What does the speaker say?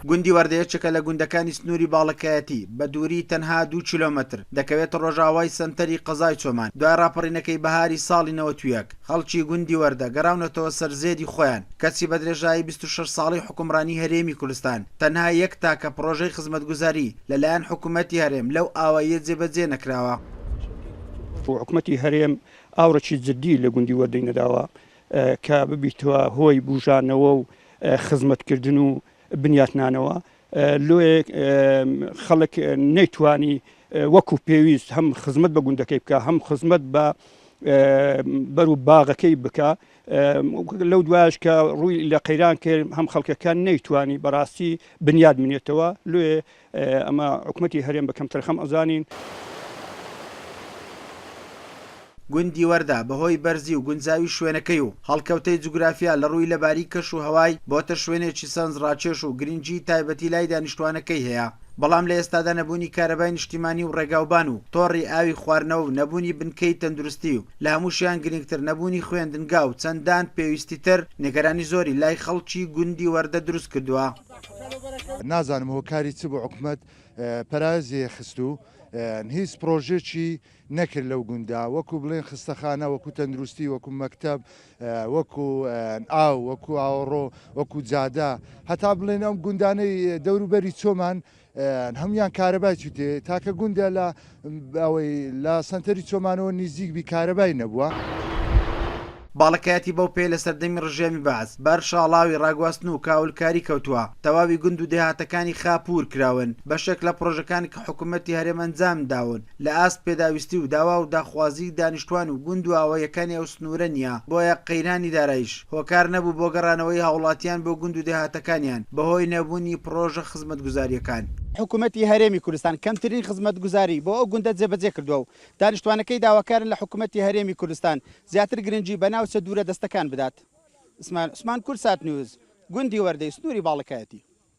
گوندی وەردە یەکێکە لە گوندەکانی سنووری باڵەکایەتی، بە دووری تەنها دوو کیلۆمەتر، دەکەوێتە ڕۆژاوای سەنتەری قەزای چۆمان. دوای ڕاپەڕینەکەی بەهاری ساڵی 91، خەڵکی گوندی وەردە گەڕاونەتەوە سەر زێدی خۆیان، کەچی بە درێژایی 26 ساڵەی حوکمڕانی هەرێمی کوردستان، تەنها یەک تاکە پڕۆژەی خزمەتگوزاری لەلایەن حکومەتی هەرێم لەو ئاواییە جێبەجێ نەکراوە. حکومەتی هەرێم ئاوڕێکی جدی لە گوندی وەردەی نەداوە کە ببیتەوە هۆی بوژانەوە و خزمەتکردن و بنیاتنانەوە، لۆیە خەڵک نەیتوانی وەکو پێویست هەم خزمەت بە گوندەکەی بکە هەم خزمەت بە بەر و باغەکەی بکە. لەو دوایش کە ڕووی لە قەیران کرد هەم خەڵکەکە نەیتوانی بەڕاستی بنیاد بنێتەوە، لۆیە ئەمە حکومەتی هەرێم بە کەمتەرخەم ئەزانین. گوندی وەردە بەهۆی بەرزی و گونجاوی شوێنەکەی و هەڵکەوتەی جوگرافیا لە ڕووی لەباری کەش و هەوای بۆتە شوێنێکی سەرنجڕاکێش و گرنگیی تایبەتی لای دانیشتوانەکەی هەیە، بەڵام لە ئێستادا نەبوونی کارەبای نیشتیمانی و ڕێگاوبان و تۆڕی ئاوی خواردنەوە و نەبوونی بنکەی تەندروستی و لە هەمووشیان گرنگتر نەبوونی خوێندنگا و چەندان پێویستی تر نیگەرانی زۆری لای خەڵکی گوندی وەردە دروست کردووە. نازانم هۆکاری چ بوو حکومەت پەراوێزی خست و هیچ پرۆژێکی نەکرد لەو گوندە وەکو بڵێن خستەخانە وەکو تەندروستی وەکو مەکتەب وەکو ئاو وەکو ئاوەڕۆ وەکو جادە هەتا بڵێن ئەم گوندانەی دەوروبەری چۆمان هەمویان کارەبای چوتێ تاکە گوندە لە ئەوەی لە سەنتەری چۆمانەوە نیزیک بی کارەبای نەبووە. باڵەکایەتی بەو پێیە لە سەردەمی ڕژێمی بەعس بەر شاڵاوی ڕاگواستن و کاولکاری کەوتووە، تەواوی گوند و دێهاتەکانی خاپوور کراون، بەشێک لە پڕۆژەکان کە حکوومەتی هەرێم ئەنجام داون لە ئاست پێداویستی و داوا و داخوازیی دانیشتوان و گوند و ئاواییەکانی ئەو سنوورە نییە، بۆیە قەیرانی داراییش هۆکار نەبوو بۆ گەڕانەوەی هاوڵاتیان بۆ گوند و دێهاتەکانیان بەهۆی نەبوونی پڕۆژە خزمەتگوزارییەکان. حکوومەتی هەرێمی کوردستان کەمترین خزمەتگوزاری بۆ ئەو گوندە جێبەجێ کردووە و دانیشتوانەکەی داواکارن لە حکوومەتی هەرێمی کوردستان زیاتر گرنگی بە ناوچە دوورە دەستەکان بدات. ئیسماعیل عوسمان، کوردسات نیوز، گوندی وەردەی سنووری باڵەکایەتی.